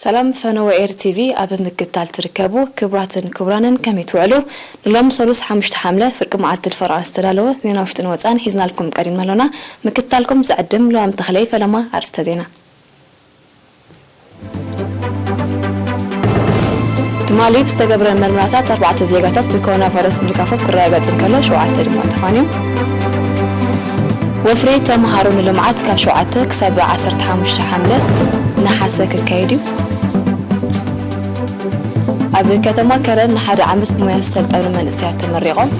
ሰላም ፈነወ ኤር ቲቪ ኣብ ምክትታል ትርከቡ ክቡራትን ክቡራንን ከመይ ትውዕሉ? ንሎም ሰሉስ ሓሙሽተ ሓምለ ፍርቂ መዓልቲ ልፈርቓ ዝተዳለወ ዜና ውሽጥን ወፃን ሒዝናልኩም ቀሪብና ኣሎና። ምክትታልኩም ዝዕድም ለዋም ተኽለይ ፈለማ ኣርእስተ ዜና። ትማሊ ብዝተገብረ መርመራታት ኣርባዕተ ዜጋታት ብኮሮና ቫይረስ ምልካፎም ክረጋገጽ እንከሎ፣ ሸውዓተ ድማ ተፋንዮም። ወፍሪ ተምሃሮ ንልምዓት ካብ ሸውዓተ ክሳብ ዓሰርተ ሓሙሽተ ሓምለ ነሓሰ ክካየድ እዩ። ኣብ ከተማ ከረን ንሓደ ዓመት ብሞያ ዝሰልጠኑ መንእሰያት ተመሪቖም።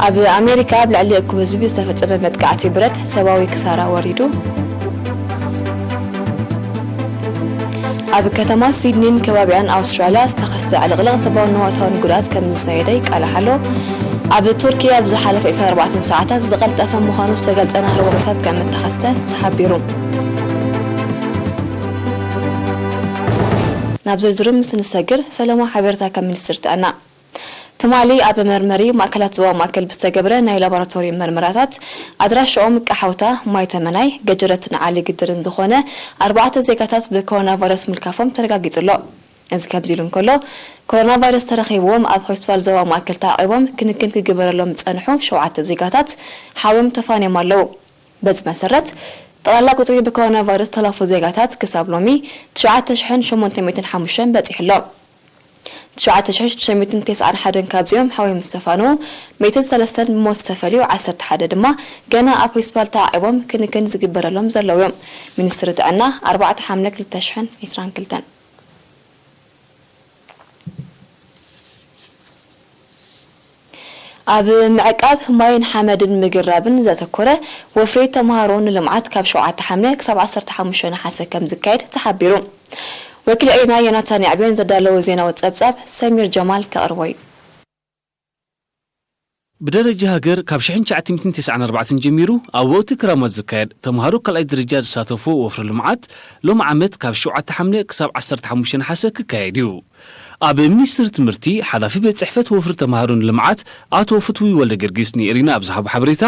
ኣብ ኣሜሪካ ኣብ ልዕሊ እኩብ ህዝቢ ዝተፈጸመ መጥቃዕቲ ብረት ሰብኣዊ ክሳራ ወሪዱ። ኣብ ከተማ ሲድኒን ከባቢኣን ኣውስትራልያ ዝተኸስተ ዕልቕልቕ ሰብኣውን ንዋታውን ጉድኣት ከም ዝሰየደ ይቃላሕ ኣሎ። ኣብ ቱርኪ ኣብ ዝሓለፈ ዕስራን ኣርባዕተን ሰዓታት ዝቐልጠፈ ምዃኑ ዝተገልጸ ናህሪ ወፍርታት ከም እተኸስተ ተሓቢሩ። ናብ ዝርዝሩ ምስ ንሰግር፣ ፈለማ ሓበሬታ ካብ ሚኒስትሪ ጥዕና። ትማሊ ኣብ መርመሪ ማእከላት ዞባ ማእከል ብዝተገብረ ናይ ላቦራቶሪ መርመራታት፣ ኣድራሽኦም ቀሓውታ፣ ማይ ተመናይ፣ ገጀረትን ዓሊ ግድርን ዝኾነ ኣርባዕተ ዜጋታት ብኮሮና ቫይረስ ምልካፎም ተረጋጊጹ ኣሎ። እዚ ከምዚ ኢሉ እንከሎ፣ ኮሮና ቫይረስ ተረኺብዎም ኣብ ሆስፒታል ዞባ ማእከል ተዓቒቦም ክንክን ክግበረሎም ዝጸንሑ ሸውዓተ ዜጋታት ሓውዮም ተፋንዮም ኣለዉ። በዚ መሰረት፣ ጠቕላላ ቁጽሪ ብኮሮና ቫይረስ ዝተላፉ ዜጋታት ክሳብ ሎሚ ትሽዓተ ሽሕን ሸሞንተ ሚእትን ሓሙሽተን በጺሑ ኣሎ። ትሽዓተ ሽሕን ሽዱሽተ ሚእትን ተስዓን ሓደን ካብዚኦም ሓውዮም ምስ ተፋነዉ፣ ሚእትን ሰለስተን ብሞት ዝተፈልዩ፣ ዓሰርተ ሓደ ድማ ገና ኣብ ሆስፒታል ተዓቒቦም ክንክን ዝግበረሎም ዘለዉ እዮም። ሚኒስትሪ ጥዕና፣ ኣርባዕተ ሓምለ ክልተ ሽሕን ዕስራን ክልተን። ኣብ ምዕቃብ ማይን ሓመድን ምግራብን ዘተኮረ ወፍሪ ተምሃሮ ንልምዓት ካብ ሸውዓተ ሓምለ ክሳብ ዓሰርተ ሓሙሽተ ነሓሰ ከም ዝካየድ ተሓቢሩ። ወኪል ኤሪና ዮናታን ያዕብዮን ዘዳለዎ ዜናዊ ጸብጻብ ሰሚር ጀማል ከቕርቦ እዩ። ብደረጃ ሃገር ካብ ሽሕን ትሽዓተ ሚእትን ተስዓን ኣርባዕተን ጀሚሩ ኣብ ወቕቲ ክራማት ዝካየድ ተምሃሮ ካልኣይ ደረጃ ዝሳተፎ ወፍሪ ልምዓት ሎሚ ዓመት ካብ ሸውዓተ ሓምለ ክሳብ ዓሰርተ ሓሙሽተ ነሓሰ ክካየድ እዩ። ኣብ ሚኒስትሪ ትምህርቲ ሓላፊ ቤት ጽሕፈት ወፍሪ ተምሃሮን ልምዓት ኣቶ ፍትዊ ወልደ ጊዮርጊስ ንኤሪና ኣብ ዝሃቦ ሓበሬታ፣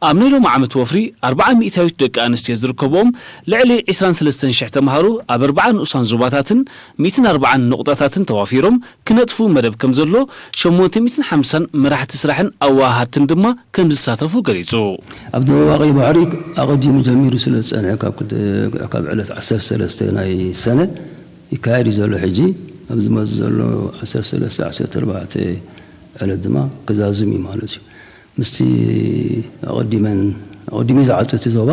ኣብ ናይ ሎሚ ዓመት ወፍሪ ኣርብዓ ሚእታዊት ደቂ ኣንስትዮ ዝርከብኦም ልዕሊ ዕስራን ሰለስተን ሽሕ ተምሃሮ ኣብ ኣርብዓ ንኡሳን ዞባታትን ሚእትን ኣርብዓን ንቑጣታትን ተዋፊሮም ክነጥፉ መደብ ከም ዘሎ ሸሞንተ ሚእትን ሓምሳን መራሕቲ ስራሕን ኣወሃሃድትን ድማ ከም ዝሳተፉ ገሊጹ። ኣብ ደቡባዊ ባሕሪ ኣቐዲሙ ጀሚሩ ስለ ዝጸንሐ ካብ ክልተ፣ ካብ ዕለት ዓሰርተ ሰለስተ ናይ ሰነ ይካየድ እዩ ዘሎ። ሕጂ ኣብዚ መዚ ዘሎ ዓሰርተ ሰለስተ፣ ዓሰርተ ኣርባዕተ ዕለት ድማ ክዛዝም እዩ ማለት እዩ። ምስቲ ኣቐዲመን፣ ኣቐዲሙ ዝዓጸ እቲ ዞባ፣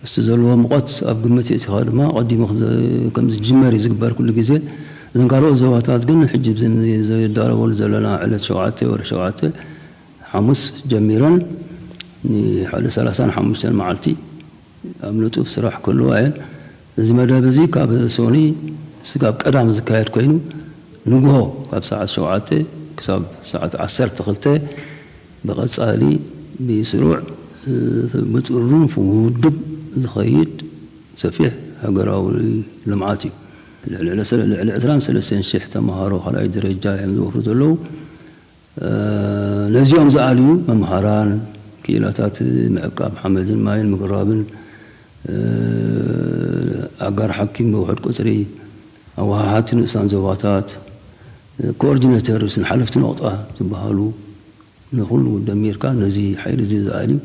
ምስቲ ዘለዎ ሙቐት ኣብ ግምት የእቲኻ ድማ ኣቐዲሙ ክዘ-፣ ከም ዝጅመር እዩ ዝግበር ኩሉ ግዜ። እዘን ካልኦት ዞባታት ግን ሕጂ ብዘን ዘይዳረበሉ ዘለና ዕለት ሸውዓተ ወርሒ ሸውዓተ ሓሙስ ጀሚረን ንሓደ ሰላሳን ሓሙሽተን መዓልቲ ኣብ ንጡፍ ስራሕ ክህልዋ እየን። እዚ መደብ እዚ ካብ ሶኒ ስጋብ ቀዳም ዝካየድ ኮይኑ፣ ንግሆ ካብ ሰዓት ሸውዓተ ክሳብ ሰዓት ዓሰርተ ክልተ ብቐጻሊ ብስሩዕ፣ እ፣ ብጥሩን ውዱብ ዝኸይድ ሰፊሕ ሃገራዊ ልምዓት እዩ። ልዕሊ ዕለ-፣ ልዕሊ ዕስራን ሰለስተን ሽሕ ተምሃሮ ካልኣይ ደረጃ እዮም ዝወፍሩ ዘለዉ። እ፣ ነዚኦም ዝኣልዩ መምሃራን፣ ክኢላታት ምዕቃብ ሓመድን ማይን ምግራብን፣ እ፣ ኣጋር ሓኪም ብውሑድ ቁጽሪ፣ ኣወሃሃድቲ ንኡሳን ዞባታት፣ ኮኦርዲኔተርስን ሓለፍቲ ነቑጣ ዝበሃሉ፣ ንኹሉ ደሚርካ ነዚ ሓይሊ እዚ ዝኣልዩ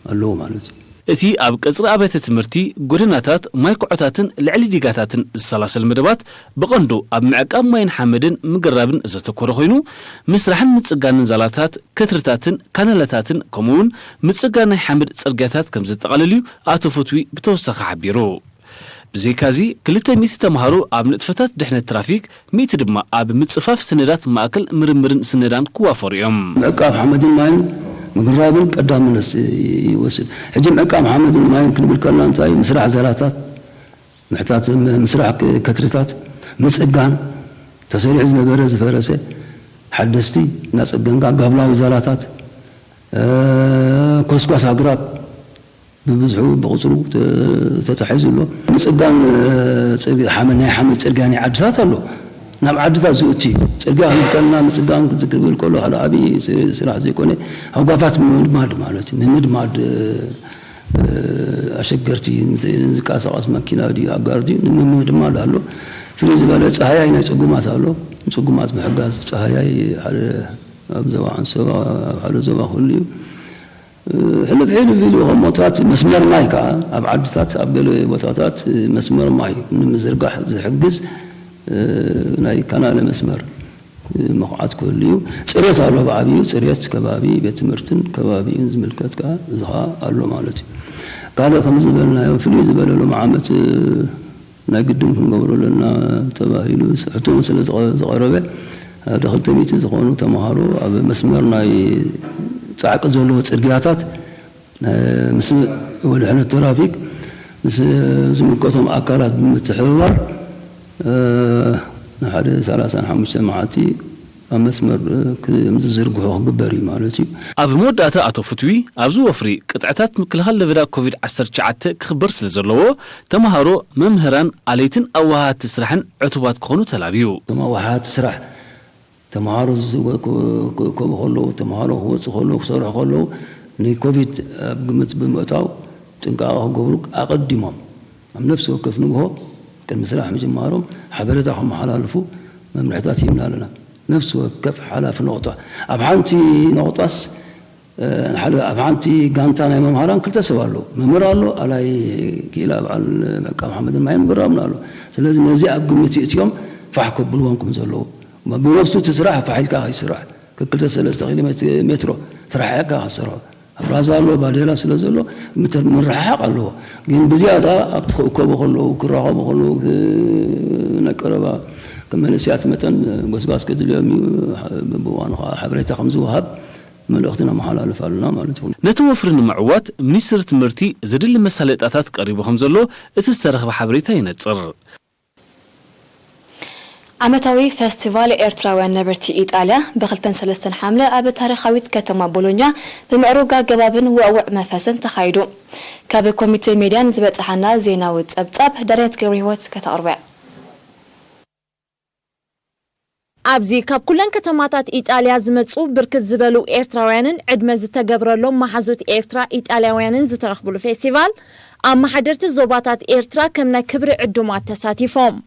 ኣለዉ ማለት እዩ። እቲ ኣብ ቀጽሪ ኣብያተ ትምህርቲ፣ ጎደናታት፣ ማይ ኩዖታትን ልዕሊ ዲጋታትን ዝሰላሰል መደባት ብቐንዱ ኣብ ምዕቃብ ማይን ሓመድን ምግራብን ዘተኮረ ኮይኑ፣ ምስራሕን ምጽጋንን ዛላታት፣ ከትርታትን ካናላታትን፣ ከምኡውን ምጽጋን ናይ ሓመድ ጽርግያታት ከም ዘጠቓልል እዩ ኣቶ ፍትዊ ብተወሳኺ ሓቢሩ። ብዘይካዚ፣ ክልተ ሚእቲ ተምሃሮ ኣብ ንጥፈታት ድሕነት ትራፊክ፣ ሚእቲ ድማ ኣብ ምጽፋፍ ሰነዳት ማእከል ምርምርን ስነዳን ክዋፈሩ እዮም። ምዕቃብ ሓመድን ማይን ምግራብን ቀዳምነት ይወስድ። ሕጂ ምዕቃብ ሓመድን ማይን ክንብል ከለና እንታይ? ምስራሕ ዘላታት፣ ምሕታት፣ ምስራሕ ከትርታት፣ ምጽጋን፣ ተሰሪሑ ዝነበረ ዝፈረሰ፣ ሓደስቲ እናጸገንካ፣ ጋብላዊ ዘላታት፣ እ፣ ኮስኳስ ኣግራብ፣ ብብዝሑ ብቁጽሩ ተ-፣ ተታሒዙ ኣሎ። ምጽጋን፣ እ፣ ጽርግ-፣ ሓመድ፣ ናይ ሓመድ ጽርግያ ናይ ዓድታት ኣሎ። ናብ ዓድታት ዝእቱ እዩ። ጽርግያ ክንብል ከለና ምጽጋን ክብል ከሎ ሓደ ዓቢ ስ-፣ ስራሕ ዘይኮነ፣ ሃጓፋት ምምድማድ ማለት እዩ። ምምድማድ፣ እ፣ ኣሸገርቲ፣ ንዝንቀሳቐስ መኪና ድዩ፣ ኣጋር ድዩ፣ ንምምህ ድማ ኣሎ። ፍልይ ዝበለ ጸሃያይ ናይ ጽጉማት ኣሎ። ንጽጉማት ምሕጋዝ ጸሃያይ ሓደ ኣብ ዞባ ዓንሰባ፣ ኣብ ሓደ ዞባ ክህሉ እዩ። ሕልፍ ሕልፍ ኢሉ ከም ቦታታት መስመር ማይ ከኣ ኣብ ዓድታት፣ ኣብ ገለ ቦታታት መስመር ማይ ንምዝርጋሕ ዝሕግዝ ናይ ካናለ መስመር ምኹዓት ክህሉ እዩ። ጽሬት ኣሎ፣ ብዓብዩ ጽሬት ከባቢ ቤት ትምህርትን ከባቢኡን ዝምልከት ከኣ እዚ ከኣ ኣሎ ማለት እዩ። ካልእ ከም ዝበልናዮ ፍልይ ዝበለ ሎም ዓመት ናይ ግድን ክንገብሮ ኣለና ተባሂሉ ሕቶ እውን ስለ ዝቐ-፣ ዝቐረበ፣ ሓደ ክልተ ሚእቲ ዝኾኑ ተምሃሮ ኣብ መስመር ናይ ጻዕቂ ዘለዎ ጽርግያታት፣ እ፣ ምስ ወድሕነት ትራፊክ፣ ምስ ዝምልከቶም ኣካላት ብምትሕብባር፣ እ፣ ንሓደ ሰላሳን ሓሙሽተ መዓልቲ ኣብ መስመር፣ እ፣ ከም ዝዝርግሑ ክግበር እዩ ማለት እዩ። ኣብ መወዳእታ ኣቶ ፍትዊ፣ ኣብዚ ወፍሪ ቅጥዕታት ምክልኻል ለበዳ ኮቪድ ዓሰርተ ትሽዓተ ክኽበር ስለ ዘለዎ፣ ተምሃሮ፣ መምህራን፣ ኣለይትን ኣወሃሃድቲ ስራሕን ዕቱባት ክኾኑ ተላብዩ። እቶም ኣወሃሃድቲ ስራሕ ተምሃሮ ዝዝ-፣ ክ-፣ ክእከቡ ከለዉ፣ ተምሃሮ ክወጹ ከለዉ፣ ክሰርሑ ከለዉ፣ ንኮቪድ ኣብ ግምት ብምእታው ጥንቃቐ ክገብሩ ኣቐዲሞም ኣብ ነፍሲ ወከፍ ንግሆ ቅድሚ ስራሕ ምጅማሮም ሓበሬታ ከመሓላልፉ መምርሕታት ሂብና ኣለና። ነፍሲ ወከፍ ሓላፊ ነቑጣ ኣብ ሓንቲ ነቑጣስ፣ እ፣ ሓደ ኣብ ሓንቲ ጋንታ ናይ መምሃራን ክልተ ሰብ ኣሎ። መምህር ኣሎ፣ ኣላይ ክኢላ በዓል ዕቃብ ሓመድን ማይን ብራብና ኣሎ። ስለዚ ነዚ ኣብ ግምት ይእትዮም ፋሕ ከብልዎም ከም ዘለዉ። ብነብሱ እቲ ስራሕ ፋሕ ኢልካ ከይስራሕ፣ ከክልተ ሰለስተ ኪሎ ሜት-፣ ሜትሮ ተረሓሒቕካ ክትሰርሖ። ኣፍራዛ ኣሎ፣ ባዴላ ስለ ዘሎ ምት-፣ ምርሕሓቕ ኣለዎ። ግን ብዝያዳ ኣብቲ ክእከቡ ከለዉ፣ ክራኸቡ ከለዉ፣ ክ-፣ ናይ ቀረባ ከም መንእሰያት መጠን ጎስጓስ ከድልዮም እዩ። በብእዋኑ ከዓ ሓበሬታ ከም ዝወሃብ መልእኽቲ ነመሓላልፍ ኣለና ማለት እዩ። ነቲ ወፍሪ ንምዕዋት ሚኒስትሪ ትምህርቲ ዘድሊ መሳለጥያታት ቀሪቡ ከም ዘሎ እቲ ዝተረኽበ ሓበሬታ የነጽር። ዓመታዊ ፈስቲቫል ኤርትራውያን ነበርቲ ኢጣልያ ብክልተን ሰለስተን ሓምለ ኣብ ታሪኻዊት ከተማ ቦሎኛ ብምዕሩግ ኣገባብን ውዕውዕ መንፈስን ተኻይዱ። ካብ ኮሚቴ ሜድያ ንዝበጽሓና ዜናዊ ጸብጻብ ዳንያት ገብረህይወት ከተቕርቦ እያ። ኣብዚ ካብ ኩለን ከተማታት ኢጣልያ ዝመጹ ብርክት ዝበሉ ኤርትራውያንን ዕድመ ዝተገብረሎም መሓዙት ኤርትራ ኢጣልያውያንን ዝተረኽብሉ ፌስቲቫል፣ ኣመሓደርቲ ዞባታት ኤርትራ ከም ናይ ክብሪ ዕዱማት ተሳቲፎም።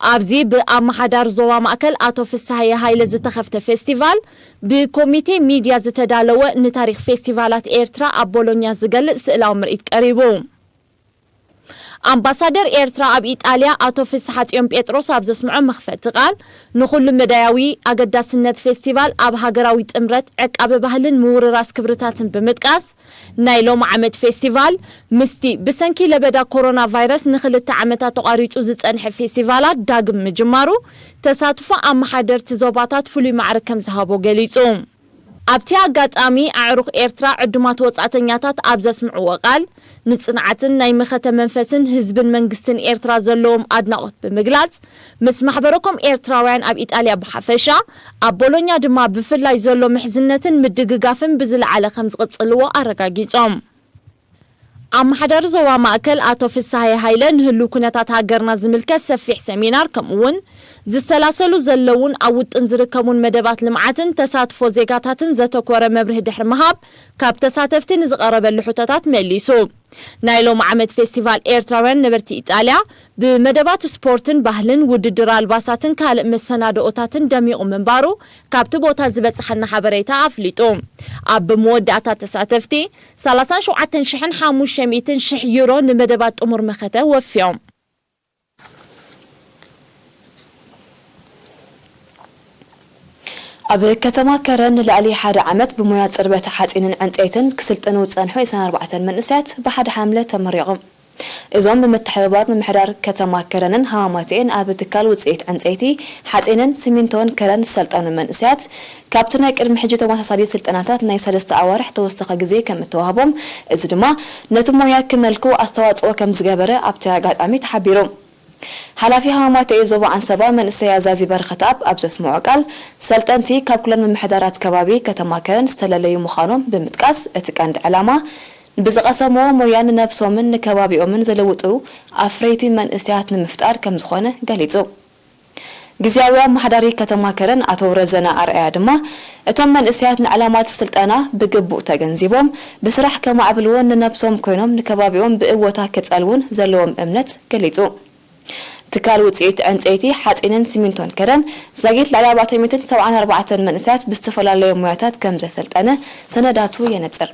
ኣብዚ ብኣመሓዳሪ ዞባ ማእከል ኣቶ ፍስሃየ ሃይለ ዝተኸፍተ ፌስቲቫል፣ ብኮሚቴ ሚድያ ዝተዳለወ ንታሪኽ ፌስቲቫላት ኤርትራ ኣብ ቦሎኛ ዝገልጽ ስእላዊ ምርኢት ቀሪቡ። ኣምባሳደር ኤርትራ ኣብ ኢጣልያ ኣቶ ፍስሓጽዮን ጴጥሮስ ኣብ ዘስምዖ መኽፈቲ ቃል፣ ንኹሉ መዳያዊ ኣገዳስነት ፌስቲቫል ኣብ ሃገራዊ ጥምረት፣ ዕቃበ ባህልን ምውርራስ ክብርታትን ብምጥቃስ፣ ናይ ሎም ዓመት ፌስቲቫል ምስቲ ብሰንኪ ለበዳ ኮሮና ቫይረስ ንኽልተ ዓመታት ተቋሪጹ ዝጸንሐ ፌስቲቫላት ዳግም ምጅማሩ፣ ተሳትፎ ኣመሓደርቲ ዞባታት ፍሉይ ማዕርግ ከም ዝሃቦ ገሊጹ። ኣብቲ ኣጋጣሚ ኣዕሩኽ ኤርትራ ዕዱማት ወጻእተኛታት ኣብ ዘስምዕዎ ቃል፣ ንጽንዓትን ናይ መኸተ መንፈስን ህዝብን መንግስትን ኤርትራ ዘለዎም ኣድናቖት ብምግላጽ፣ ምስ ማሕበረኮም ኤርትራውያን ኣብ ኢጣልያ ብሓፈሻ፣ ኣብ ቦሎኛ ድማ ብፍላይ ዘሎ ምሕዝነትን ምድግጋፍን ብዝለዓለ ከም ዝቕጽልዎ ኣረጋጊጾም። ኣመሓዳሪ ዞባ ማእከል ኣቶ ፍስሃየ ሃይለ ንህሉው ኩነታት ሃገርና ዝምልከት ሰፊሕ ሰሚናር፣ ከምኡ እውን ዝሰላሰሉ ዘለውን ኣብ ውጥን ዝርከቡን መደባት ልምዓትን ተሳትፎ ዜጋታትን ዘተኮረ መብርሂ ድሕሪ ምሃብ፣ ካብ ተሳተፍቲ ንዝቐረበሉ ሕቶታት መሊሱ። ናይ ሎም ዓመት ፌስቲቫል ኤርትራውያን ነበርቲ ኢጣልያ ብመደባት ስፖርትን ባህልን፣ ውድድር ኣልባሳትን ካልእ መሰናድኦታትን ደሚቑ ምንባሩ ካብቲ ቦታ ዝበጽሓና ሓበሬታ ኣፍሊጡ። ኣብ መወዳእታ ተሳተፍቲ ሰላሳን ሸውዓተን ሽሕን ሓሙሽተ ሚእትን ሽሕ ዩሮ ንመደባት ጥሙር መኸተ ወፍዮም። ኣብ ከተማ ከረን ንልዕሊ ሓደ ዓመት ብሞያ ጽርበት ሓጺንን ዕንጸይትን ክስልጥኑ ዝጸንሑ ዕስራን ኣርባዕተን መንእሰያት ብሓደ ሓምለ ተመሪቖም። እዞም ብምትሕብባር ምምሕዳር ከተማ ከረንን ሃማማተኤን ኣብ ትካል ውጽኢት ዕንጸይቲ፣ ሓጺንን ሲሚንቶን ከረን ዝሰልጠኑ መንእሰያት፣ ካብቲ ናይ ቅድሚ ሕጂ ተመሳሳሊ ስልጠናታት ናይ ሰለስተ ኣዋርሕ ተወሳኺ ግዜ ከም እተዋህቦም፣ እዚ ድማ ነቲ ሞያ ክመልኩ ኣስተዋጽኦ ከም ዝገበረ ኣብቲ ኣጋጣሚ ተሓቢሩ። ሓላፊ ሃማማተኤ ዞባ ዓንሰባ መንእሰይ ኣዛዚ በረኸትኣብ ኣብ ዘስምዖ ቃል፣ ሰልጠንቲ ካብ ኩለን ምምሕዳራት ከባቢ ከተማ ከረን ዝተለለዩ ምዃኖም ብምጥቃስ፣ እቲ ቀንዲ ዕላማ ብዝቐሰምዎ ሞያ ንነብሶምን ንከባቢኦምን ዝልውጡ ኣፍረይቲ መንእሰያት ንምፍጣር ከም ዝኾነ ገሊጹ። ግዝያዊ ኣመሓዳሪ ከተማ ከረን ኣቶ ረዘነ ኣርኣያ ድማ፣ እቶም መንእሰያት ንዕላማት ስልጠና ብግቡእ ተገንዚቦም ብስራሕ ከማዕብልዎን ንነብሶም ኮይኖም ንከባቢኦም ብእወታ ክጸልዉን ዘለዎም እምነት ገሊጹ። ትካል ውጽኢት ዕንጸይቲ፣ ሓጺንን ሲሚንቶን ከረን ዛጊት ልዕሊ ኣርባዕተ ሚእትን ሰብዓን ኣርባዕተን መንእሰያት ብዝተፈላለዩ ሞያታት ከም ዘሰልጠነ ሰነዳቱ የነጽር።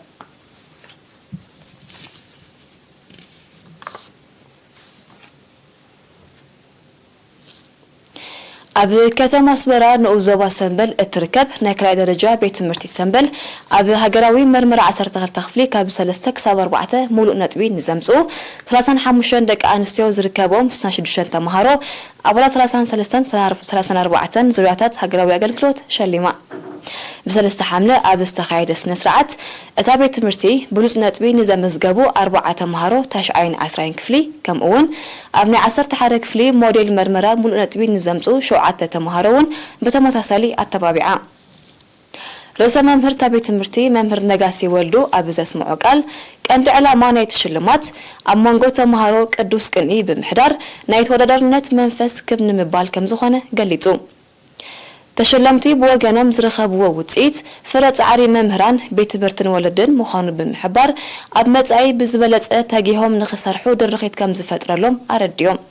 ኣብ ከተማ ኣስመራ ንኡስ ዞባ ሰምበል እትርከብ ናይ ካልኣይ ደረጃ ቤት ትምህርቲ ሰምበል፣ ኣብ ሃገራዊ መርመራ ዓሰርተ ክልተ ክፍሊ ካብ ሰለስተ ክሳብ ኣርባዕተ ሙሉእ ነጥቢ ንዘምጽኡ ሰላሳን ሓሙሽተን ደቂ ኣንስትዮ ዝርከቦም ስሳን ሽዱሽተን ተምሃሮ ኣባላት ሰላሳን ሰለስተን ሰላሳን ኣርባዕተን ዙርያታት ሃገራዊ ኣገልግሎት ሸሊማ። ብሰለስተ ሓምለ ኣብ ዝተኻየደ ስነ ስርዓት፣ እታ ቤት ትምህርቲ ብሉጽ ነጥቢ ንዘመዝገቡ ኣርባዓ ተምሃሮ ታሽዓይን ዓስራይን ክፍሊ፣ ከምኡ እውን ኣብ ናይ ዓሰርተ ሓደ ክፍሊ ሞዴል መርመራ ሙሉእ ነጥቢ ንዘምጽኡ ሸውዓተ ተምሃሮ እውን ብተመሳሳሊ ኣተባቢዓ። ርእሰ መምህር እታ ቤት ትምህርቲ መምህር ነጋሲ ወልዱ ኣብ ዘስምዖ ቃል፣ ቀንዲ ዕላማ ናይቲ ሽልማት ኣብ መንጎ ተምሃሮ ቅዱስ ቅንኢ ብምሕዳር ናይ ተወዳዳርነት መንፈስ ክብ ንምባል ከም ዝኾነ ገሊጹ። ተሸለምቲ ብወገኖም ዝረኸብዎ ውጽኢት ፍረ ጻዕሪ መምህራን፣ ቤት ትምህርትን ወለድን ምዃኑ ብምሕባር፣ ኣብ መጻኢ ብዝበለጸ ተጊሆም ንኽሰርሑ ድርኺት ከም ዝፈጥረሎም ኣረዲኦም።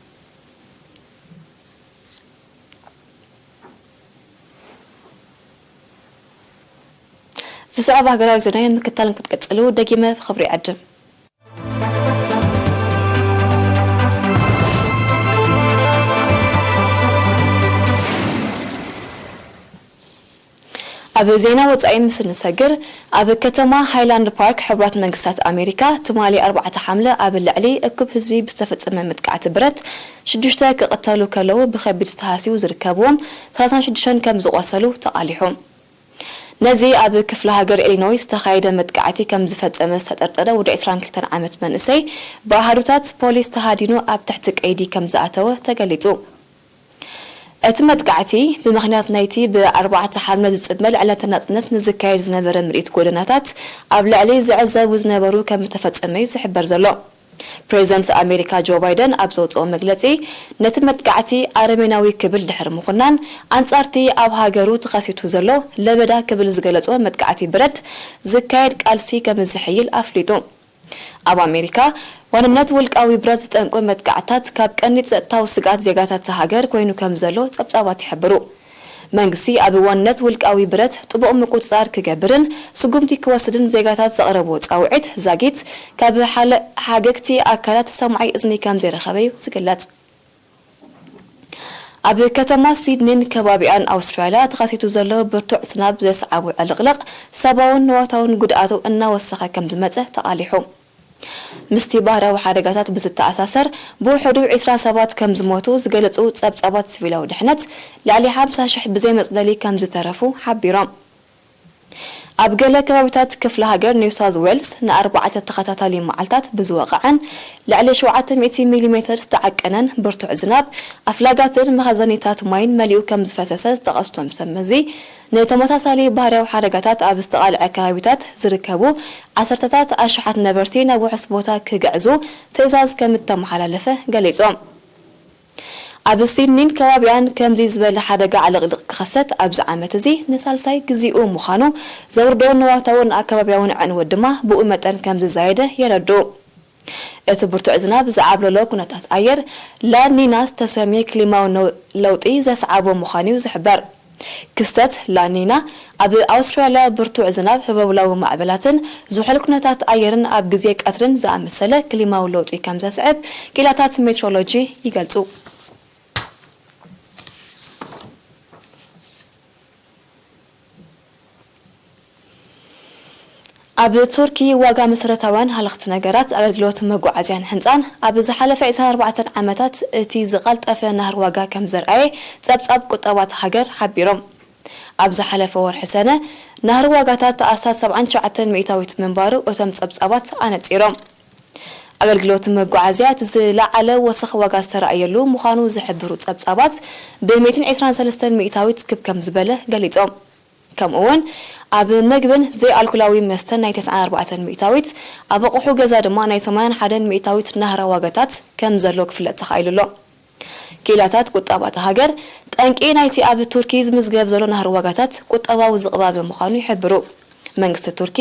ዝስዕብ ሃገራዊ ዜና ምክታል ክትቅጽሉ ደጊመ ብኽብሪ ይዕድም። ኣብ ዜና ወጻኢ ምስ እንሰግር፣ ኣብ ከተማ ሃይላንድ ፓርክ ሕቡራት መንግስታት ኣሜሪካ ትማሊ ኣርባዕተ ሓምለ ኣብ ልዕሊ እኩብ ህዝቢ ብዝተፈጸመ መጥቃዕቲ ብረት ሽዱሽተ ክቕተሉ ከለዉ ብኸቢድ ዝተሃስዩ ዝርከብዎም ሰላሳን ሽዱሽተን ከም ዝቖሰሉ ተቓሊሑ። ነዚ ኣብ ክፍለ ሃገር ኢሊኖይስ ዝተኻየደ መጥቃዕቲ ከም ዝፈጸመ ዝተጠርጠረ ወዲ ዕስራን ክልተን ዓመት መንእሰይ ብኣሃዱታት ፖሊስ ተሃዲኑ ኣብ ትሕቲ ቀይዲ ከም ዝኣተወ ተገሊጹ። እቲ መጥቃዕቲ ብምኽንያት ናይቲ ብኣርባዕተ ሓምለ ዝጽመል ዕለተ ናጽነት ንዝካየድ ዝነበረ ምርኢት ጎደናታት ኣብ ልዕሊ ዝዕዘቡ ዝነበሩ ከም እተፈጸመ እዩ ዝሕበር ዘሎ። ፕሬዚደንት ኣሜሪካ ጆ ባይደን ኣብ ዘውፅኦ መግለፂ፣ ነቲ መጥቃዕቲ ኣረሜናዊ ክብል ድሕሪ ምኹናን፣ ኣንጻርቲ ኣብ ሃገሩ ተኸሲቱ ዘሎ ለበዳ ክብል ዝገለጾ መጥቃዕቲ ብረት ዝካየድ ቃልሲ ከም ዝሕይል ኣፍሊጡ። ኣብ ኣሜሪካ፣ ዋንነት ውልቃዊ ብረት ዝጠንቁ መጥቃዕትታት ካብ ቀንዲ ጸጥታዊ ስግኣት ዜጋታት እታ ሃገር ኮይኑ ከም ዘሎ ጸብጻባት ይሕብሩ። መንግስቲ ኣብ ዋንነት ውልቃዊ ብረት ጥቡቕ ምቁጽጻር ክገብርን ስጉምቲ ክወስድን ዜጋታት ዘቕረብዎ ጻውዒት ዛጊት ካብ ሓለ-፣ ሓገግቲ ኣካላት ሰማዒ እዝኒ ከም ዘይረኸበ እዩ ዝግለጽ። ኣብ ከተማ ሲድኒን ከባቢኣን ኣውስትራልያ ተኸሲቱ ዘሎ ብርቱዕ ዝናብ ዘስዓቦ ዕልቕልቕ ሰብኣውን ንዋታውን ጉድኣቱ እናወሰኸ ከም ዝመጸ ተቓሊሑ። ምስቲ ባህርያዊ ሓደጋታት ብዝተኣሳሰር፣ ብውሕዱ ዕስራ ሰባት ከም ዝሞቱ ዝገለጹ ጸብጻባት ሲቪላዊ ድሕነት፣ ልዕሊ ሓምሳ ሽሕ ብዘይ መጽለሊ ከም ዝተረፉ ሓቢሮም። ኣብ ገለ ከባቢታት ክፍለ ሃገር ኒው ሳውዝ ዌልስ ንኣርባዕተ ተኸታታሊ መዓልታት ብዝወቕዐን ልዕሊ ሸውዓተ ሚእቲ ሚሊ ሜተር ዝተዓቀነን ብርቱዕ ዝናብ፣ ኣፍላጋትን መኸዘኒታት ማይን መሊኡ ከም ዝፈሰሰ ዝጠቐሱ እቶም ሰብ መዚ፣ ንተመሳሳሊ ባህርያዊ ሓደጋታት ኣብ ዝተቓልዐ ከባቢታት ዝርከቡ ዓሰርተታት ኣሽሓት ነበርቲ ናብ ውሑስ ቦታ ክግዕዙ ትእዛዝ ከም እተመሓላለፈ ገሊጾም። ኣብ ሲድኒን ከባቢኣን ከምዚ ዝበለ ሓደጋ ዕልቕልቕ ክኸሰት ኣብዚ ዓመት እዚ ንሳልሳይ ግዜኡ ምዃኑ፣ ዘውርዶ ንዋታውን ኣከባቢያውን ዕንወት ድማ ብኡ መጠን ከም ዝዛየደ የረድኡ። እቲ ብርቱዕ ዝናብ ዝዓብለሎ ኩነታት ኣየር ላኒና ዝተሰምየ ክሊማዊ ነው-፣ ለውጢ ዘስዓቦ ምዃኑ እዩ ዝሕበር። ክስተት ላኒና ኣብ ኣውስትራልያ ብርቱዕ ዝናብ፣ ህበብላዊ ማዕበላትን ዝሑል ኩነታት ኣየርን ኣብ ግዜ ቀትርን ዝኣመሰለ ክሊማዊ ለውጢ ከም ዘስዕብ ክኢላታት ሜትሮሎጂ ይገልጹ። ኣብ ቱርኪ ዋጋ መሰረታውያን ሃለኽቲ ነገራት፣ ኣገልግሎት መጓዓዝያን ህንጻን ኣብ ዝሓለፈ ዕስራን ኣርባዕተን ዓመታት እቲ ዝቐልጠፈ ናህሪ ዋጋ ከም ዘርኣየ ጸብጻብ ቁጠባ እታ ሃገር ሓቢሮም። ኣብ ዝሓለፈ ወርሒ ሰነ ናህሪ ዋጋታት ኣስታት ሰብዓን ትሽዓተን ሚእታዊት ምንባሩ እቶም ጸብጻባት ኣነጺሮም። ኣገልግሎት መጓዓዝያ እቲ ዝለዓለ ወሰኽ ዋጋ ዝተራእየሉ ምዃኑ ዝሕብሩ ጸብጻባት፣ ብ ሚእትን ዕስራን ሰለስተን ሚእታዊት ክብ ከም ዝበለ ገሊጾም። ከምኡ እውን ኣብ መግብን ዘይኣልኮላዊ መስተን ናይ ተስዓን ኣርባዕተን ሚእታዊት፣ ኣብ ኣቑሑ ገዛ ድማ ናይ ሰማንያን ሓደን ሚእታዊት ናህራ ዋጋታት ከም ዘሎ ክፍለጥ ተኻኢሉ ኣሎ። ክኢላታት ቁጠባ እታ ሃገር፣ ጠንቂ ናይቲ ኣብ ቱርኪ ዝምዝገብ ዘሎ ናህሪ ዋጋታት ቁጠባዊ ዝቕባበ ምዃኑ ይሕብሩ። መንግስቲ ቱርኪ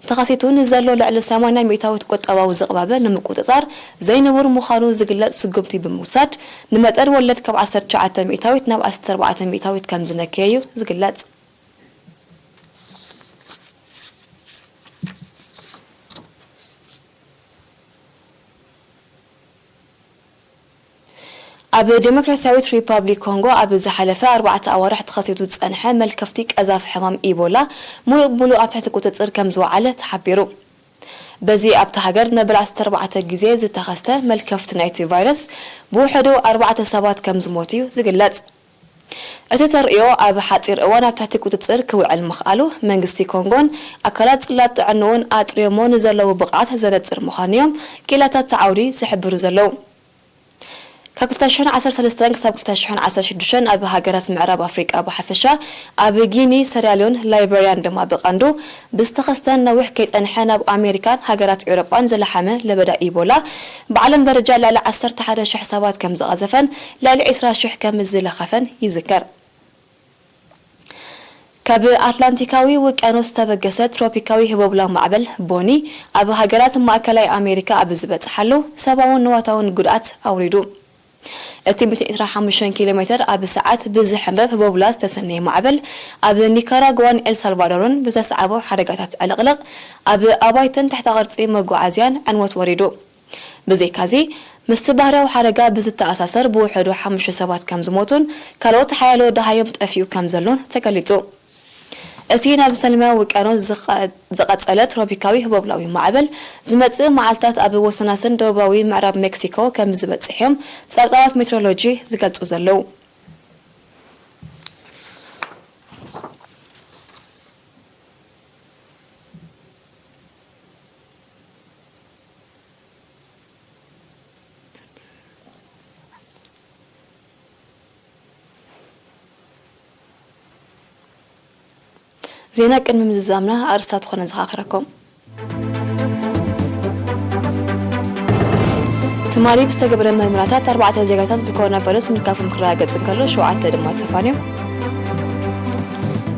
ተኸሲቱ ንዘሎ ልዕሊ ሰማንያ ሚእታዊት ቁጠባዊ ዝቕባበ ንምቁጽጻር ዘይንቡር ምዃኑ ዝግለጽ ስጉምቲ ብምውሳድ፣ ንመጠን ወለድ ካብ ዓሰርተ ትሽዓተ ሚእታዊት ናብ ዓሰርተ ኣርባዕተ ሚእታዊት ከም ዝነከየ እዩ ዝግለጽ። ኣብ ዴሞክራሲያዊት ሪፓብሊክ ኮንጎ ኣብ ዝሓለፈ ኣርባዕተ ኣዋርሕ ተኸሲቱ ዝጸንሐ መልከፍቲ ቀዛፊ ሕማም ኢቦላ፣ ሙሉእ ብሙሉእ ኣብ ትሕቲ ቁጽጽር ከም ዝወዓለ ተሓቢሩ። በዚ ኣብታ ሃገር ንመበል ዓሰርተ ኣርባዕተ ግዜ ዝተኸስተ መልከፍቲ ናይቲ ቫይረስ፣ ብውሕዱ ኣርባዕተ ሰባት ከም ዝሞቱ እዩ ዝግለጽ። እቲ ተርእዮ ኣብ ሓጺር እዋን ኣብ ትሕቲ ቁጽጽር ክውዕል ምኽኣሉ፣ መንግስቲ ኮንጎን ኣካላት ጽላት ጥዕንኡን ኣጥርዮሞ ንዘለዉ ብቕዓት ዘነጽር ምዃኑ እዮም ክኢላታት እቲ ዓውዲ ዝሕብሩ ዘለዉ። ካብ ክልተ ሽሕን ዓሰርተ ሰለስተን ክሳብ ክልተ ሽሕን ዓሰርተ ሽዱሽተን ኣብ ሃገራት ምዕራብ ኣፍሪቃ ብሓፈሻ፣ ኣብ ጊኒ፣ ሰራልዮን ላይበርያን ድማ ብቐንዱ ብዝተኸስተን ነዊሕ ከይጸንሐ ናብ ኣሜሪካን ሃገራት ኤውሮጳን ዝለሓመ ለበዳ ኢቦላ፣ ብዓለም ደረጃ ልዕሊ ዓሰርተ ሓደ ሽሕ ሰባት ከም ዝቐዘፈን ልዕሊ ዕስራ ሽሕ ከም ዝለኸፈን ይዝከር። ካብ ኣትላንቲካዊ ውቅያኖስ ዝተበገሰ ትሮፒካዊ ህቦብላ ማዕበል ቦኒ፣ ኣብ ሃገራት ማእከላይ ኣሜሪካ ኣብ ዝበጽሓሉ፣ ሰብኣውን ንዋታውን ጉድኣት ኣውሪዱ። እቲ ሚእትን ዕስራን ሓሙሽተን ኪሎ ሜተር ኣብ ሰዓት ብዝሕንበብ ህቦብላ ዝተሰነየ ማዕበል፣ ኣብ ኒካራጓን ኤል ሳልቫዶርን ብዘስዓቦ ሓደጋታት ዕልቕልቕ፣ ኣብ ኣባይትን ትሕተ ቅርጺ መጓዓዝያን ዕንወት ወሪዱ። ብዘይካዚ፣ ምስቲ ባህርያዊ ሓደጋ ብዝተኣሳሰር ብውሕዱ ሓሙሽተ ሰባት ከም ዝሞቱን ካልኦት ሓያሎ ደሃዮም ጠፊኡ ከም ዘሎን ተገሊጹ። እቲ ናብ ሰማያዊ ውቅያኖስ ዝቐ-፣ ዝቐጸለ ትሮፒካዊ ህቦብላዊ ማዕበል ዝመጽእ መዓልታት ኣብ ወሰናስን ደቡባዊ ምዕራብ ሜክሲኮ ከም ዝበጽሕ እዮም ጸብጻባት ሜትሮሎጂ ዝገልጹ ዘለዉ። ዜና ቅድሚ ምዝዛምና ኣርእስታት ኮነ ዘኻኽረኩም። ትማሊ ብዝተገብረ መርመራታት ኣርባዕተ ዜጋታት ብኮሮና ቫይረስ ምልካፎም ክረጋገጽ እንከሎ፣ ሸውዓተ ድማ ጠፋን እዮም።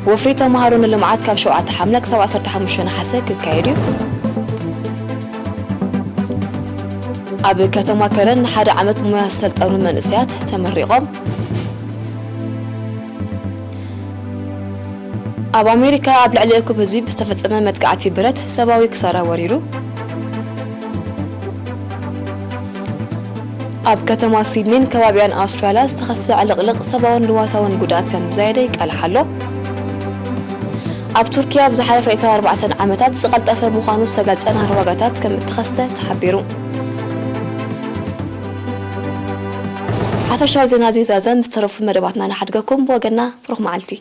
ወፍሪ ተምሃሮ ንልምዓት ካብ ሸውዓተ ሓምለ ክሳብ ዓሰርተ ሓሙሽተ ነሓሰ ክካየድ እዩ። ኣብ ከተማ ከረን ንሓደ ዓመት ብሞያ ዝሰልጠኑ መንእሰያት ተመሪቖም። ኣብ ኣሜሪካ ኣብ ልዕሊ እኩብ ህዝቢ ብዝተፈጸመ መጥቃዕቲ ብረት ሰብኣዊ ክሳራ ወሪዱ። ኣብ ከተማ ሲድኒን ከባቢኣን ኣውስትራልያ ዝተኸስተ ዕልቕልቕ ሰብኣውን ንዋታውን ጉድኣት ከም ዝዛየደ ይቃላሕ ኣሎ። ኣብ ቱርኪያ ኣብ ዝሓለፈ ዕስራን ኣርባዕተን ዓመታት ዝቐልጠፈ ምዃኑ ዝተገልጸ ናህሪ ዋጋታት ከም እተኸስተ ተሓቢሩ። ሓፈሻዊ ዜና ኣብዚ ይዛዘም፣ ዝተረፉ መደባትና ንሓድገኩም። ብወገንና ብሩኽ መዓልቲ።